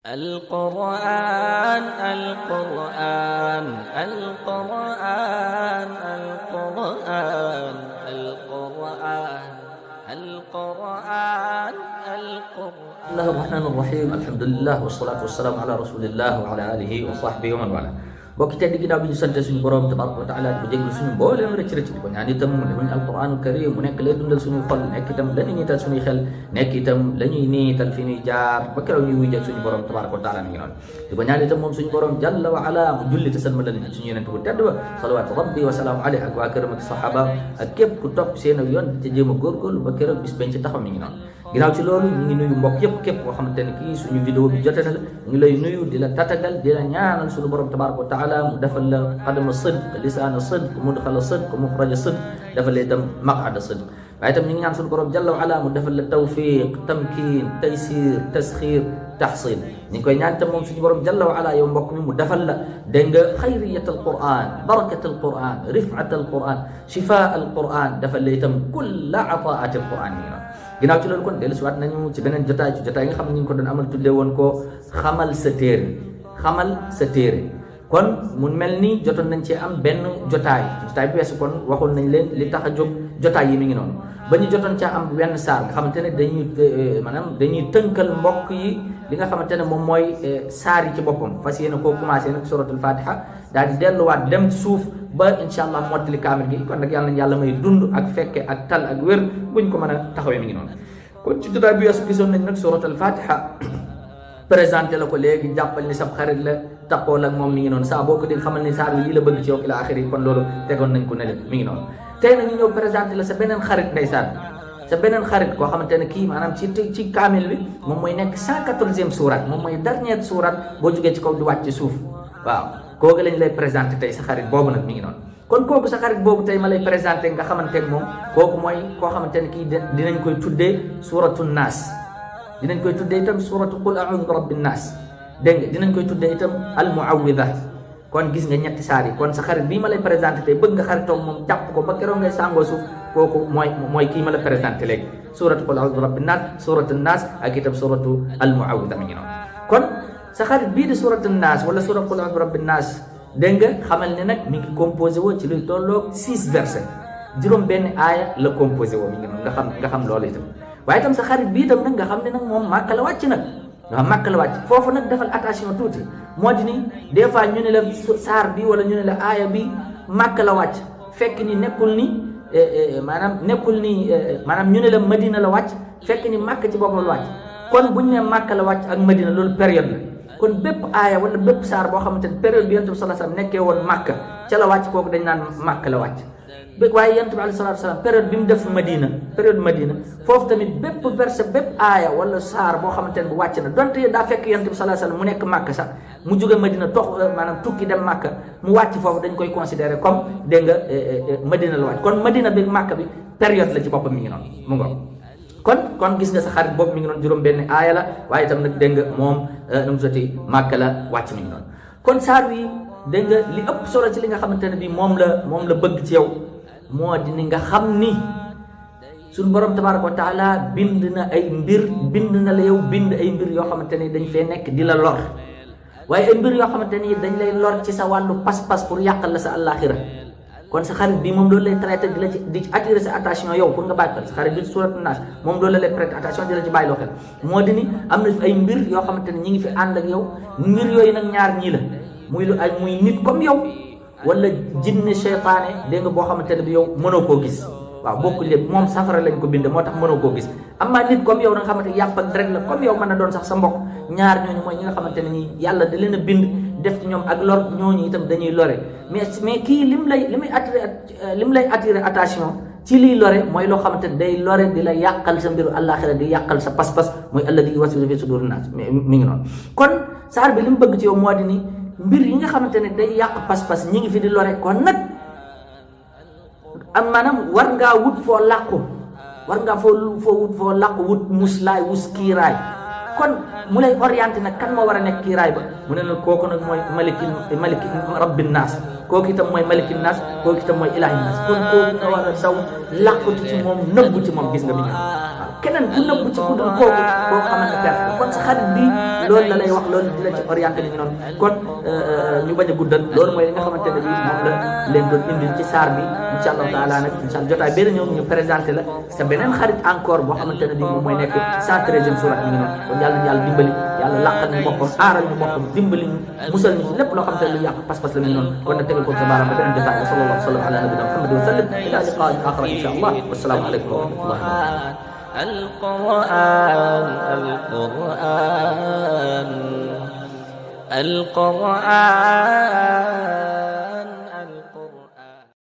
القرآن القرآن القرآن القرآن القرآن القرآن القرآن الله الرحمن الرحيم الحمد لله والصلاة والسلام على رسول الله وعلى آله وصحبه ومن والاه bokki teddi ginnaaw bi ñu sante suñu borom tabaraka wa taala di ko jéglu suñu mbooleem rëcc rëcc di ko ñaan itam mu defuñ alquranul karim mu nekk lay dundal suñu xol nekk itam la ñuy niital suñuy xel nekk itam la ñuy niital fi ñuy jaar ba keroog ñuy wujjal suñu borom tabaraka wa taala mi ngi noonu di ko ñaan itam moom suñu borom jalla wa ala mu julli te salmalal suñu yonent bu tedd ba salawaatu rabbi wa salaamu alayhi ak waa këram ak sahaba ak képp ku topp seen yoon ci jéem a góorgóorlu ba keroog bis bañ ci taxaw mi ngi noonu ginnaaw ci loolu ñu ngi nuyu mbokk yëpp képp koo xamante ne kii suñu vidéo bi jote na la ñu ngi lay nuyu di la tatagal di la ñaanal suñu borom tabaraka wa taala mu defal la qadama sidq lisaana sidq mudxala sidq muxraja sidq defal la itam maqada sidq waaye itam ñu ngi ñaan suñu borom jalla wa ala mu defal la tawfiq tamkin taysir tasxir taxsil ñu ngi koy ñaan itam moom suñu borom jalla wa ala yow mbokk mi mu defal la dégg nga xayriyat alquran barakat alquran rifat alquran shifa alquran defal la itam kulla ataat alquran mi ngi noonu ginnaaw ci loolu kon dellu si waat nañu ci beneen jotaay nga xam ne ñu ngi ko doon amal tuddee woon ko xamal sa téere kon mu mel ni jotoon nañ ci am benn jotaay bi weesu kon waxoon nañ leen li tax a jóg jotaay yi mi ngi noonu ba ñu jotoon caa am wenn saar nga xamante ne dañuy tënkal mbokk yi li nga xamante ne moom mooy saar yi ci boppam fas yéene koo commencé nag suratul fatiha daal di delluwaat dem suuf ba incha allah mottali kaamil gi kon nag yàlla nañ yàlla may dund ak fekke ak tal ak wér buñ ko mën a taxawee mi ngi noonu kon ci jotaay bi weesu gisoon nañ nag suratul fatiha présenté la ko léegi jàppal ni sab xarit la taxool ak moom mi ngi noonu saa boo ko dégg xamal ni saar bi lii la bëgg ci yow ila axiri yi kon loolu tegoon nañ ko ne leen mi ngi noonu tey nag ñu ñëw présenté la sa beneen xarit ndeysaan sa beneen xarit koo xamante ne kii maanaam ci kaamil bi moom mooy nekk 114e surat moom mooy dernière surat boo jógee ci kaw di wàcc ci suuf waaw kooku lañ lay présenté tey sa xarit boobu nag mi ngi noonu kon kooku sa xarit boobu tey ma lay présenté nga xamante ne moom kooku mooy koo xamante ne kii dinañ koy tuddee suratu naas dinañ koy tuddee itam suratu qul a'udhu bi rabbin naas dégg nga dinañ koy tuddee itam al muawwida kon gis nga ñetti saar yi kon sa xarit bii ma lay présenté tey bëgg nga xaritoog moom jàpp ko ba keroog ngay sàngoo suuf kooku mooy kii ma la présenté léegi suratu qul a'udhu bi rabbin naas suratu naas ak itam suratu al muawwida mi ngi noonu kon sa xarit bii di suratu naas wala suratu qul a'udhu bi rabbin naas dégg nga xamal ne nag mi ngi composé woo ci luy tolloog 6 versets juróom benn aaya la composé woo mi ngi noonu nga xam loolu itam waaye itam sa xarit bii itam nag nga xam ne nag moom màkk la wàcc nag waaw màkk la wàcc foofu nag defal attention tuuti moo di ni des fois ñu ne la saar bi wala ñu ne la aaya bi màkk la wàcc fekk ni nekkul ni maanaam ñu ne la madina la wàcc fekk ni màkk ci boppam la wàcc kon buñu ne màkk la wàcc ak madina loolu période la kon bépp aaya wala bépp saar boo xamante ne période bi yonent bi sallallahu alayhi wasallam nekkee woon màkk ca la wàcc kooku dañ naan màkk la wàcc waaye yonent bi alayhi salaatu wasalaam période bi mu def période madina foofu tamit bépp verset bépp aaya wala saar boo xamante ne bu wàcc na donte daa fekk yonent bi sallallahu alayhi wasallam mu nekk màkk sax mu jóge madina maanaam tukki dem màkk mu wàcc foofu dañ koy considérer comme dégg nga madina la wàcc kon madina bi màkk bi période la ci boppam mi ngi noonu mu ngo kon gis nga sa xarit boobu mi ngi noonu juróom benn aaya la waaye itam nag dégg nga moom nu mu soti màkk la wàcc mi ngi noonu kon saar wi dégg nga li ëpp solo ci li nga xamante ne bi moom la bëgg ci yow moo di ni nga xam ni suñu borom tabaraka wa taala bind na la yow bind ay mbir yoo xamante ni dañ fee nekk di la lor waaye ay mbir yoo xamante ni dañ lay lor ci sa wàllu pas-pas pour yàqal la sa àllaaxira kon sa xarit bi moom loolu lay traité di attirer sa attention yow pour nga bàyyi xel sa xarit bi suuratu naas moom loolu lay prêter attention di la ci bàyyi loo xel moo di ni am na ay mbir yoo xamante ni ñi ngi fi ànd ak yow mbir yooyu nag ñaar ñii la muy nit comme yow wala jinne seytaane dégg nga boo xamante ne bi yow mënoo koo gis waaw bokkul lépp moom safara lañ ko bind moo tax mënoo koo gis amaa nit comme yow da nga xamante yàpp ak deret la comme yow mën na doon sax sa mbokk ñaar ñooñu mooy ñi nga xamante ne nii yàlla da leen a bind def ci ñoom ak lor ñooñu itam dañuy lore mais kii lim lay attirer attention ci liy lore mooy loo xamante ne day lore di la yàqal sa mbiru àllaaxira di yàqal sa pas-pas mooy alladi yuwaswisu fi sudurin naas mi ngi noonu kon saar bi li mu bëgg ci yow moo di ni mbir yi nga xamante ne day yàq pas-pas ñi ngi fi di lore kon nag am maanaam war ngaa wut foo làqu wut muslaay wus kiiraay kon mu lay orienté nag kan moo war a nekk kiiraay ba mu ne nag kooku nag mooy maliki rabbin naas kooku itam mooy malikin nas kooku itam mooy ilahin nas kon kooku nga war a daw làqatu ci moom nëbbu ci moom gis nga mi ngi keneen ku nëbbu ci ku dul kooku koo xamante perte kon sa xarit bi loolu la lay wax loolu di la ci orienté ni ngi noonu kon ñu bañ a guddal loolu mooy li nga xamante ne bi moom la leen doon indil ci saar bi incha allahu taala nag incha allah jotaay benn ñëw ñu présenté la sa beneen xarit encore boo xamante ne bi moom mooy nekk 113e surat mi ngi noonu kon yàlla dimbali yàlla làqal ñu boppam aaral ñu boppam dimbali ñu musal ñu ci lépp loo xamante ne lu yàq pas-pas la mi ngi noonu kon nag tegal ko sa baaraam ba beneen jotaay wa sallallahu sallam ala nabina muhammad wa sallam ila liqaa'in akhar incha allah wassalaamu aleykum wa rahmatullahi wa barakatuh القرآن